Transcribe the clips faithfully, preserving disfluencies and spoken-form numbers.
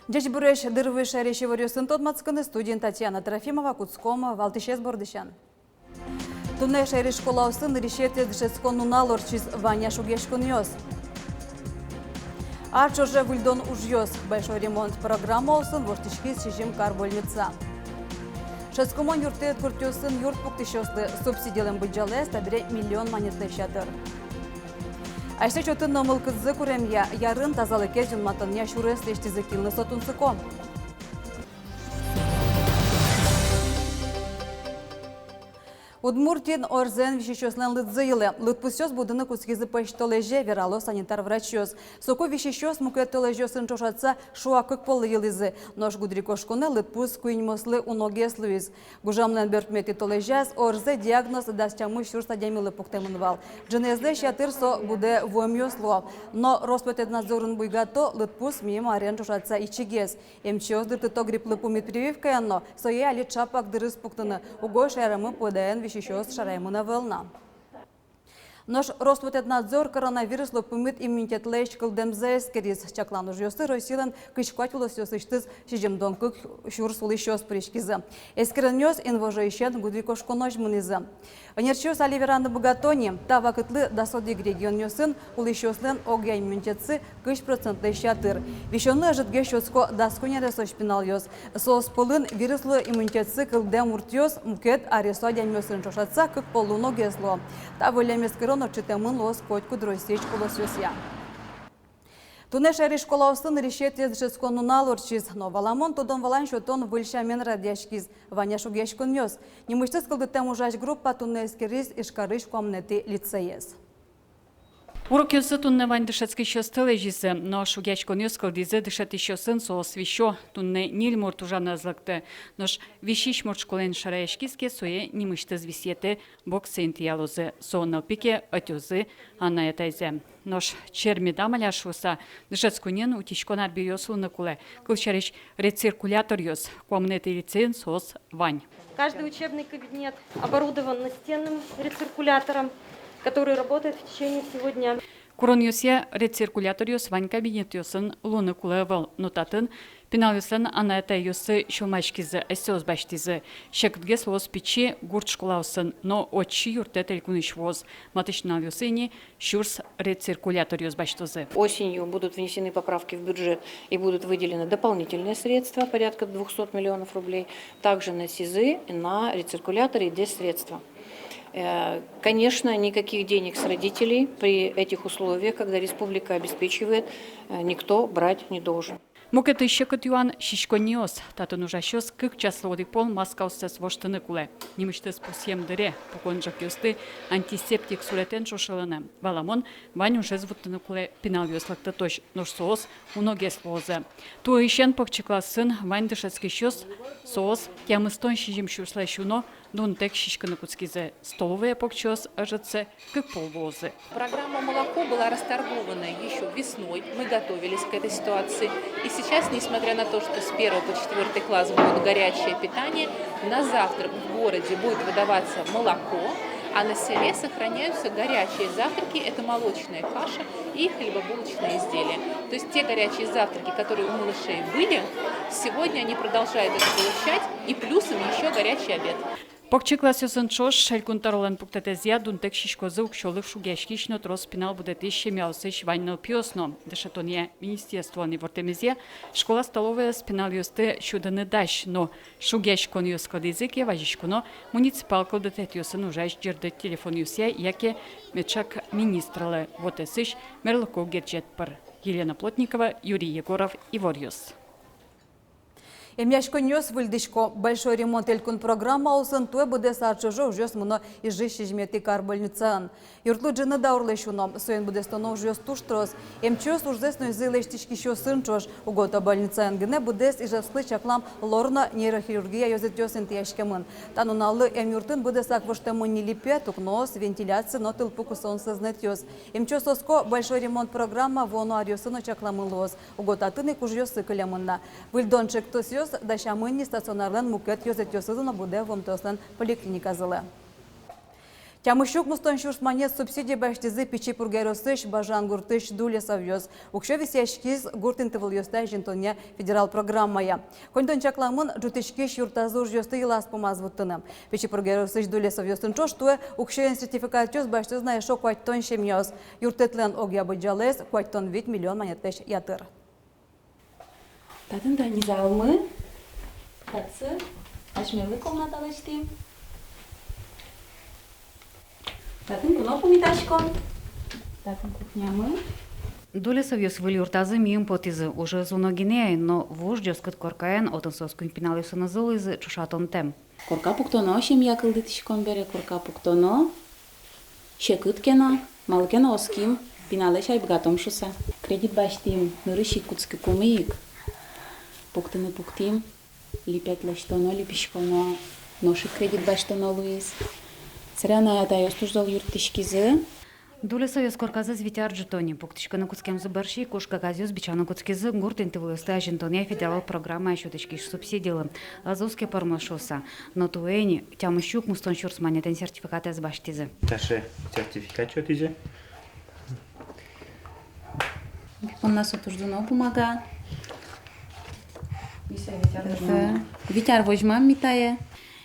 Ӟечбуресь! Дыр вуиз шаерысь иворъёсын тодматскыны. Студиын Татьяна Трофимова. Кутском валтӥсез бордысен. Туннэ шаерысь школаосын нырысетӥез дышетскон нунал ортчиз. Вань-а шугъяськонъёс? Ар ӵоже выльдон ужъёс. Большой ремонт программа улсын воштӥськиз сизьым кар больница. Дышетскымон юрттэт гуртъёсын юрт пуктӥсьёслы субсидилэн быдӟалаез табере миллион манетлэсь ятыр. Асьсэ чотын но мылкыдзы куремъя, ярын тазалыкез юнматонъя сюрес лэсьтӥзы. Кинлы со тунсыко? Удмуртиын ОРЗ-ен висисьёслэн лыдзы йылэ. Лыдпусъёс будыны кутскизы пӧсьтолэзе, верало санитар врачъёс. Соку висисьёс мукет толэзьёсын ӵошатыса шуак кык поллы йылӥзы. Нош гудырикошконэ лыдпус куиньмослы уногес луиз. Гужемлэн берпуметӥ толэзяз ОРЗ диагноз дас тямыс сюрс адямилы пуктэмын вал. Ӝынызлэсь ятыр со будэ вуэмъёс луо. Но Роспотребнадзорын буйгато: лыдпус миым арен ӵошатыса ичигес. Эмчиос дыртыто грипплы пумит прививкаен но, сое али ӵапак дырыз пуктыны. Угось шаерамы пыдаен висисьёс шараямын ӧвӧл на. Нош Роспотребнадзор коронавируслы пумит иммунитетлэсь кылдэмзэ эскериз. Чаклан ужъёсы Россилэн кызь куать улосъёсысьтыз сизьымдон кык сюрс улӥсьёс пыриськизы. Эскеронъёс инвожоысен гудырикошконозь мынӥзы. Ӧнерчиос али вераны быгато ни: та вакытлы дас одӥг регионъёсын улӥсьёслэн огъя иммунитетсы кызь процентлэсь ятыр. Висёнлы ӧжытгес сётско дас куинь аресозь пиналъёс. Соос пӧлын вируслы иммунитетсы кылдэм муртъёс мукет аресо адямиосын ӵошатыса кык поллы уногес луо. Та выллем эскерон ортчытэмын луоз котькуд Россиысь улосъёсъя. Туннэ шаерысь школаосын нырысетӥез дышетскон нунал ортчиз. Но валамон, тодон-валан сётон выль сямен радъяськиз. Вань-а шугъяськонъёс? Нимысьтыз кылдытэм ужась группа туннэ эскериз Ижкарысь куамынэтӥ лицеез. Урокъёсы туннэ вань дышетскисьёсты лэзизы, но шугъяськонъёс кылдӥзы дышетӥсьёсын, соос висё. Туннэ ньыль мурт ужаны ӧз лыкты. Нош висись мурт школаын шараяськиз ке, сое нимысьтыз висъетэ, боксэ интыялозы. Со нылпи ке, ӧтёзы анай-атайзэ. Нош чермет амалъя шуыса, дышетсконын утиськон арбериос луыны кулэ. Кылсярысь, рециркуляторъёс. Куамынэтӥ лицейын соос вань. Каждый учебный кабинет оборудован настенным рециркулятором, который работает в течение всего дня. Куронъёсъя рециркуляторъёс вань кабинетъёсын луыны кулэ ӧвӧл, но татын пиналъёслэн анай-атайёссы сюлмаськизы, асьсэос басьтӥзы. Секытгес луоз пичи гурт школаосын, но отчы юрттэт элькунысь вуоз. Матысь нуналъёсы ини сюрс рециркуляторъёс басьтозы. Осенью будут внесены поправки в бюджет и будут выделены дополнительные средства, порядка двухсот миллионов рублей. Также на СИЗы, на рециркуляторы идут средства. Э, конечно, никаких денег с родителей при этих условиях, когда республика обеспечивает, э, никто брать не должен. Мукетыз секыт юан — сиськонниос. Татын ужасьёс кык часлы одӥг пол маскаоссэс воштыны кулэ. Нимысьтыз пусъем дыре пукон ӝӧкъёсты антисептик суретэн ӵошылыны. Валамон, вань ужез вуттыны кулэ пиналъёс лыктытозь, нош соос уногес луозы. Туэысен покчи классын вань дышетскисьёс, соос тямыстон сизьым сюрслэсь уно дунтэк сиськыны кутскизы. Столовое покчиос ӧжытсэ кык пол вуозы. Программа «Молоко» была расторгована ещё весной. Мы готовились к этой ситуации. И сейчас, несмотря на то, что с первого по четвёртый класс будет горячее питание, на завтрак в городе будет выдаваться молоко, а на селе сохраняются горячие завтраки. Это молочная каша и хлебобулочные изделия. То есть те горячие завтраки, которые у малышей были, сегодня они продолжают это получать, и плюсом ещё горячий обед. Покчи классъёсын ӵош Элькун тӧролэн пуктэтэзъя дунтэк сиськозы уксёлы шугъяськись но трос пинал будэтӥсь семьяосысь вань нылпиос но. Дышетонъя министерстволэн ивортэмезъя, школа столовоез пиналъёсты сюдыны дась, но шугъяськонъёс кылдӥзы ке, вазиськоно муниципал кылдытэтъёсын ужась ӟырдыт телефонъёсъя яке меӵак министрлы вотэсысь мерлыко герӟет пыр. Елена Плотникова, Юрий Егоров, «Иворъёс». Эмъяськонъёс выльдӥсько. «Большой ремонт» элькун программа улсын туэ быдэс ар ӵоже ужъёс мыно Ижысь сизьыметӥ кар больницаын. Юртлы ӝыны даурлэсь уно, соин быдэстоно ужъёс туж трос. Эмчиос ужзэс нуизы лэсьтӥськисьёсын ӵош. Уго та больницаын гинэ быдэс Ижевсклы чаклам лор но нейрохирургия ёзэтъёс интыяськемын. Та нуналлы эмъюртын быдэсак воштэмын ни липет, укноос, вентиляция но тылпу кусон сӧзнэтъёс. Эмчиос оско, «Большой ремонт» программа вуоно аръёсы но чакламын луоз. Уго татын ик ужъёссы кылемын на. Выльдон ӵектосъёс дасямын ни стационарлэн мукет ёзэтъёсызы но быдэ вуымтэослэн поликлиниказылы. Тямыс сю укмыстон сюрс манет субсидия басьтӥзы Пичи Пурга ёросысь Бажан гуртысь Дулесовъёс. Уксё висъяськиз гурт интывылъёсты азинтонъя федерал программая. Коньдон чакламын ӝутӥськись юртазы ужъёсты йылаз-пумаз вуттыны. Пичи Пурга ёросысь Дулесовъёсын ӵош туэ уксёен сертификатъёс басьтоз на эшшо куатьтон семьяос. Юрттэтлэн огъя быдӟалаез куатьтон вить миллион манетлэсь ятыр. Татын тани залмы, татчы асьмелы комната лэсьтӥм. Татын куно пумитаськом. Татын кухнямы. Дулесовъёс выль юртазы миым потӥзы. Ужез уно гинэ ай, но вуж, ӟоскыт коркаен, отын соос куинь пиналъёсынызы улӥзы, ӵошатонтэм. Корка пуктоно, семья кылдытӥськом бере, корка пуктоно, секыт ке но, малы ке но оским, пиналэсь ай быгатом шуса. Кредит басьтӥм, нырысь ик кутскыкумы ик. Пуктыны пуктӥм, липет лэсьтоно, липиськоно, нош ик кредит басьтоно луиз. Собере анай-атайёс туж зол юрттӥськизы. Дулесовъёс корказэс вить ар ӝуто ни. Пуктӥськыны кутскемзы бӧрсьы ик уж кагазъёс бичаны кутскизы гурт интывылъёсты азинтонъя федерал программая сётӥськись субсидилы. Ӧз уске пӧрмоз шуса. Но туэ ини тямыс сю укмыстон сюрс манетэн сертификатэз басьтӥзы. Таӵе сертификат сётӥзы. Понна со туж дуно бумага. Вить ар возьмам ми тае.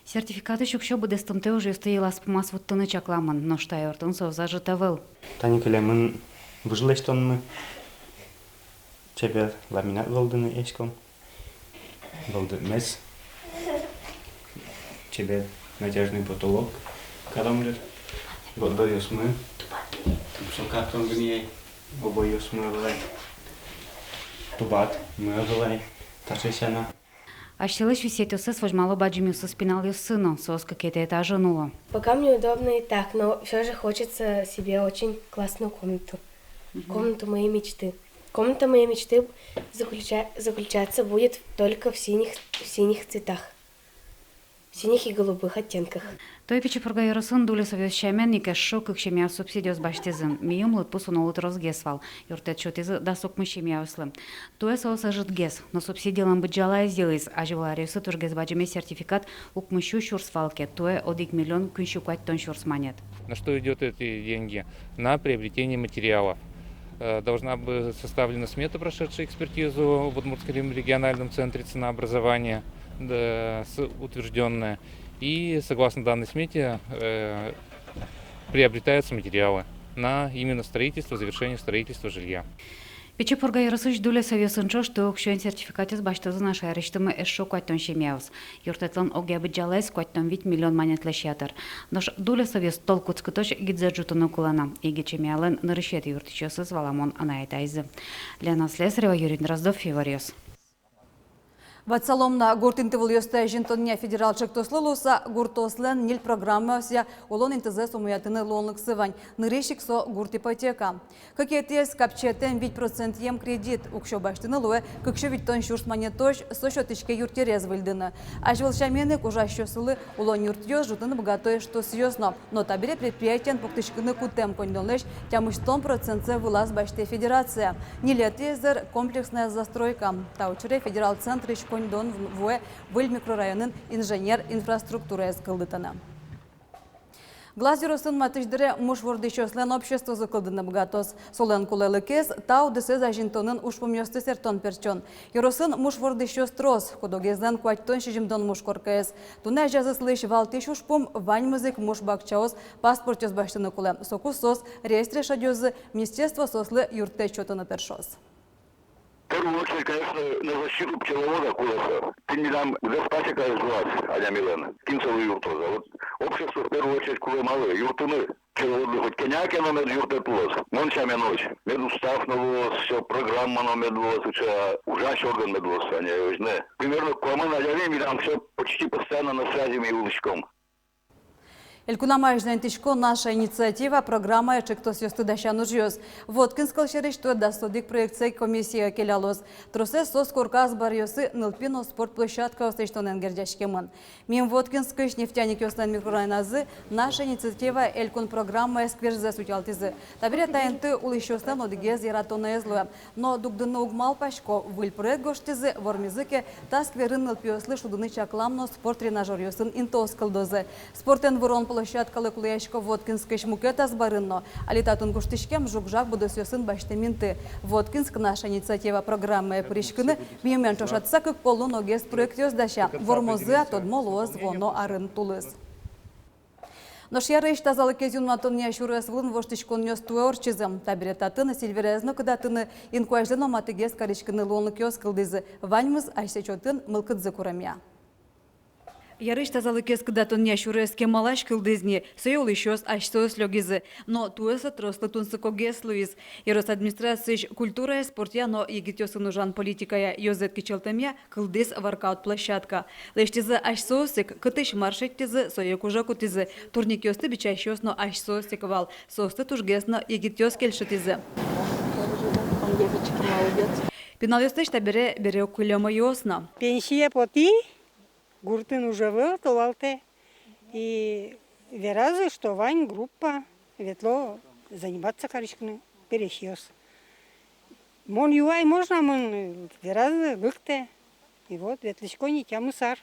Сертификатысь уксё быдэстымтэ ужъёсты йылаз-пумаз вуттыны чакламын, нош та юртын со ӧз ӝыт ӧвӧл. Тани кылемын выж лэсьтонмы, чебер ламинат вӧлдыны эском, вӧлдытмес, чебер натяжный потолок каром дыр, борддоръёсмы, тупсо картон гинэ ай, обойёсмы ӧвӧл ай, тубатмы ӧвӧл ай, таӵе сяна. Асьсэлэсь висъетъёссэс возьмало бадӟымъёсыз пиналъёссы но, соос кыкетӥ этажын уло. Пока мне удобно и так, но всё же хочется себе очень классную комнату. Мгм. Комнату моей мечты. Комната моей мечты заключа-, заключаться будет только в синих, в синих цветах. В синих и голубых оттенках. Туэ Пичи Пурга ёросын Дулесовъёс сямен ик эшшо кык семья субсидиос басьтӥзы. Миым лыдпус уно тросгес вал. Юрттэт сётӥзы дас укмыс семьяослы. Туэ соос ӧжытгес, но субсидилэн быдӟалаез йылӥз. Азьвыл аръёсы тужгес бадӟымесь сертификат укмыс сю сюрс вал ке, туэ одӥг миллион куинь сю куатьтон сюрс манет. На что идёт эти деньги? На приобретение материалов. Э, должна быть составлена смета, прошедшая экспертизу в Удмуртском региональном центре ценообразования, да, с-, утверждённая. И согласно данной смете, э, приобретаются материалы на именно строительство, завершение строительства жилья. Пичи Пурга ёросысь Дулесовъёсын ӵош туэ уксёен сертификатъёс басьтозы на шаерысьтымы эшшо куатьтон семьяос. Юрттэтлэн огъя быдӟалаез куатьтон вить миллион манетлэсь ятыр. Нош Дулесовъёс тол кутскытозь гидзэ ӝутыны кулэ на. Егит семьялэн нырысетӥ юрттӥсьёсыз валамон анай-атайзы. Лена Слесарева, Юрий Дроздов, «Иворъёс». Ватсалом на, гурт интывылъёсты азинтонъя федерал ӵектослы луыса, гуртоослэн ньыль программаосъя улон интызэс умоятыны луонлыксы вань. Нырысь ик со гурт ипотека. Кыкетӥез — капчиетэм вить процентъем кредит. Уксё басьтыны луэ кык сю витьтон сюрс манетозь, со сётӥське юртъерез выльдыны. Азьвыл сямен ик ужасьёслы улон юртъёс, ӝутыны быгато эштосъёс но. Но табере предприятиен пуктӥськыны кутэм коньдонлэсь тямыстон процентсэ вылаз басьтэ федерация. Ньылетӥез дыр — комплексная застройка. Та учыре федерал центрысь коньдон вуэ выль микрорайонын инженер инфраструктураез кылдытыны. Глаз ёросын матысь дыре муш вордӥсьёслэн обществозы кылдыны быгатоз. Солэн кулэлыкез — та удысэз азинтонын ужпумъёсты сэрттон-пертчон. Ёросын муш вордӥсьёс трос, куд-огезлэн куатьтон-сизьымдон муш коркаез. Туннэ азязы сылӥсь валтӥсь ужпум — ваньмыз ик муш бакчаос паспортъёс басьтыны кулэ. Соку соос реестре шедёзы, министерство соослы юрттэт сётыны тыршоз. В первую очередь, конечно, на защиту пчеловода кулэ со. Тӥни милям быдэс пасекаез луоз адямилэн, кин солы юрттоз. А вот общество в первую очередь кулэ малы юрттыны пчеловодлы, хоть кӧня ке но мед юрттэт луоз. Мон сямен озьы. Медустав но луоз, всё, программа но мед луоз, всё, ужась орган мед луоз, а не озьы на. Примерно куамын адями милям всё почти постоянно на связи, ми улӥськом. Элькунамы азьланьтӥсько «Наша инициатива» программая ӵектосъёсты дасян ужъёс. Воткинск кылсярысь, туэ дас одӥг проектсэ комиссия келялоз. Тросэз соос корка азбаръёсы, нылпи но спорт площадкаос лэсьтонэн герӟаськемын. Мим Воткинскысь нефтяникъёслэн микрорайоназы «Наша инициатива» элькун программаез скверзэс утялтӥзы. Табере та инты улӥсьёслэн одӥгез яратонэз луэ. Но дугдыны уг малпасько, выль проект гожтӥзы, вормизы ке, та скверын нылпиослы шудыны чаклам но спорт тренажёръёсын интыос кылдозы. Спортэн вырон площадкалы кулэясько Воткинскысь мукет азбарын но. Али татын гожтӥськем жуг-жаг будосъёсын басьтэм инты. Воткинск «Наша инициатива» программае пыриськыны мимен ӵошатыса кык пол луоногес проектъёс дася. Вормозы-а, тодмо луоз вуоно арын тулыс. Нош Ярысь тазалыкез юнматонъя сюрес вылын воштӥськонъёс туэ ортчизы. Табере татын сильверез но кыдатыны, инкуазьлы но матыгес кариськыны луонлыкъёс кылдӥзы. Ваньмыз асьсэ чотын мылкыдзы куремъя. Ярысь тазалыкез кыдатонъя сюрес кемалась кылдӥз ни, сое улӥсьёс асьсэос лёгизы. Но туэ со трослы тунсыкогес луиз. Ёрос администрациысь культурая, спортъя но егитъёсын ужан политикая ёзэт кичӧлтэмъя кылдӥз воркаут площадка. Лэсьтӥзы асьсэос ик, кытысь мар шедьтӥзы, сое ик уже кутӥзы. Турникъёсты бичасьёс но асьсэос ик вал. Соосты тужгес но егитъёс кельшытӥзы. Пиналъёслэсь табере бере уг кылё мӧйыос но. Пенсие потӥ, гуртын уже ӧвӧл, толалтэ. И веразы, что вань группа, ветло заниматься кариськыны пересьёс. Мон юай, можно мон, веразы, лыктэ. И вот ветлӥсько ни тямыс ар.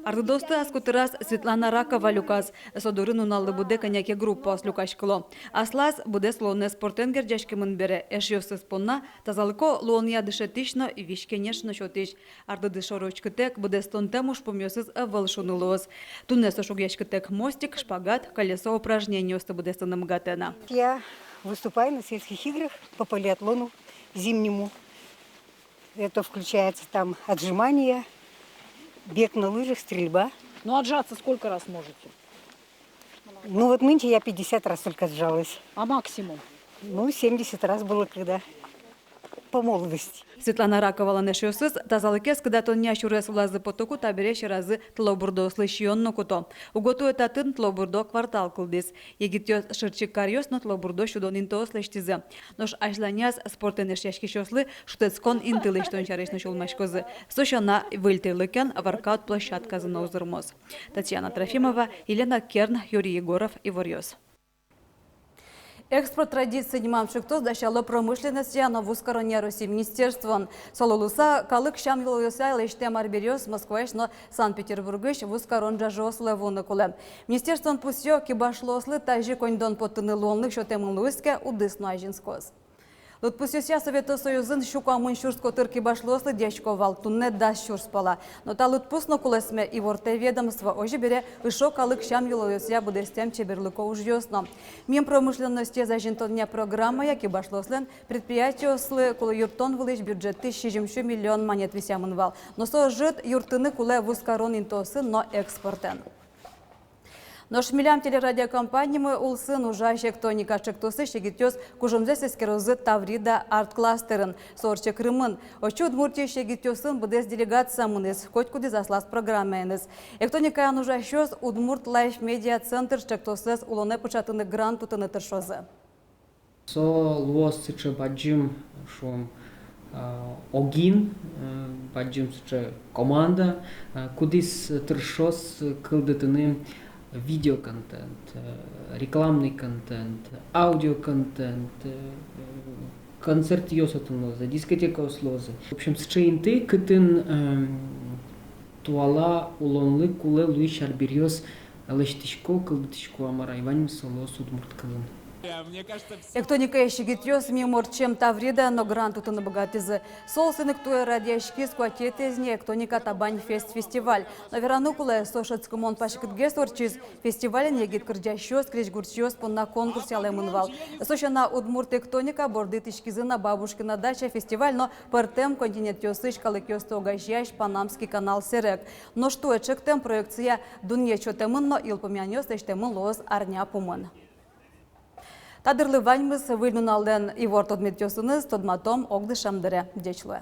Арлыдоосты ас котыраз Светлана Ракова люказ. Со дурын нуналлы быдэ кӧня ке группаос люкаськыло. Аслаз быдэс улонэз спортэн герӟаськемын бере, эшъёсыз понна тазалыко луонъя дышетӥсь но визь-кенеш но сётӥсь. Арлыдыз шоры учкытэк, быдэстонтэм ужпумъёсыз ӧвӧл, шуны луоз. Туннэ со шугъяськытэк мостик, шпагат, колесо упражнениосты быдэстыны быгатэ на. Я выступаю на сельских играх по полиатлону зимнему. Это включается там отжимания, бег на лыжах, стрельба. Ну, отжаться сколько раз можете? Ну, вот нынче я пятьдесят раз только отжалась. А максимум? Ну, семьдесят раз было, когда по молодости. Светлана Раковалэн эшъёсыз тазалыкез кыдатонъя сюрес вылазы потыку табере сьӧразы тылобурдоослы сиён но куто. Уго туэ татын тылобурдо квартал кылдӥз. Егитъёс шырчик каръёс но тылобурдо сюдон интыос лэсьтӥзы. Нош азьланяз спортэн эшъяськисьёслы шутэтскон инты лэсьтон сярысь но сюлмаськозы. Со сяна, выль тӥрлыкен воркаут площадказы но узырмоз. Татьяна Трофимова, Елена Керн, Юрий Егоров, «Иворъёс». «Экспорт традиций» нимо ӵектос дасяло промышленностья но вузкаронъя Россиысь министерствоын. Солы луыса, калык сям-йылолъёсъя лэсьтэм арбериос Москваысь но Санкт-Петербургысь вузкарон ӝажыослы вуыны кулэ. Министерствоын пусъё: кибашлыослы тазьы коньдон поттыны луонлык сётэмын луиз ке, удыс но азинскоз. Лыдпусъёсъя Совето Союзын сю куамын сюрс котыр кибашлыос лыдъясько вал, туннэ дас сюрс пала. Но та лыдпус но кулэсме, ивортэ ведомство. Озьы бере, ышо калык сям-йылолъёсъя быдэстэм чеберлыко ужъёс но. Мим промышленностез азинтонъя программая кибашлыослэн предприятиослы кулэ юрттон вылысь бюджетысь сизьым сю миллион манет висъямын вал. Но со ӧжыт: юрттыны кулэ вузкарон интыосын но экспортэн. Нош милям телерадиокомпаниямы улсын ужась «Эктоника» ӵектосысь егитъёс кужымзэс эскерозы «Таврида» арт-кластерын. Со ортче Крымын. Отчы Удмуртиысь егитъёсын быдэс делегация мынӥз, котькудӥз аслаз программаеныз. «Эктоникаын» ужасьёс «Удмурт лайф медиа центр» ӵектосэз улонэ пыӵатыны грант утыны тыршозы. Со луоз сыӵе бадӟым, шуом, а, огин, э, бадӟым сыӵе команда, э, кудӥз тыршоз кылдытыны видеоконтент, э, рекламный контент, аудиоконтент, э, концертъёс отын луозы, дискотекаос луозы. В общем, сыӵе инты, кытын, эм, туала улонлы кулэ луись арбериос лэсьтӥсько, кылдытӥсько, а мар ай, ваньмыз со луоз удмурт кылын. Эктоникаысь егитъёс миым ортчем «Таврида» но грант утыны быгатӥзы. Солэн ик туэ радъяськиз куатетӥез ни «Эктоника Табань Фест» фестиваль. Но вераны кулэ, со шӧдскымон паськытгес ортчиз. Фестивальын егит кырӟасьёс крезьгурчиос понна конкурс ялэмын вал. Со сяна, удмурт эктоника борды итӥськизы на «Бабушкина дача» фестиваль но пӧртэм континентъёсысь калыкъёсты огазеясь «Панамский канал» сэрег. Нош туэ ӵектэм проектсыя дунъет сётэмын но йылпумъянъёс лэсьтэмын луоз арня пумын. Та дырлы ваньмыз. Выль нуналлэн ивор-тодметъёсыныз тодматом огдышем дыре. Ӟеч луэ.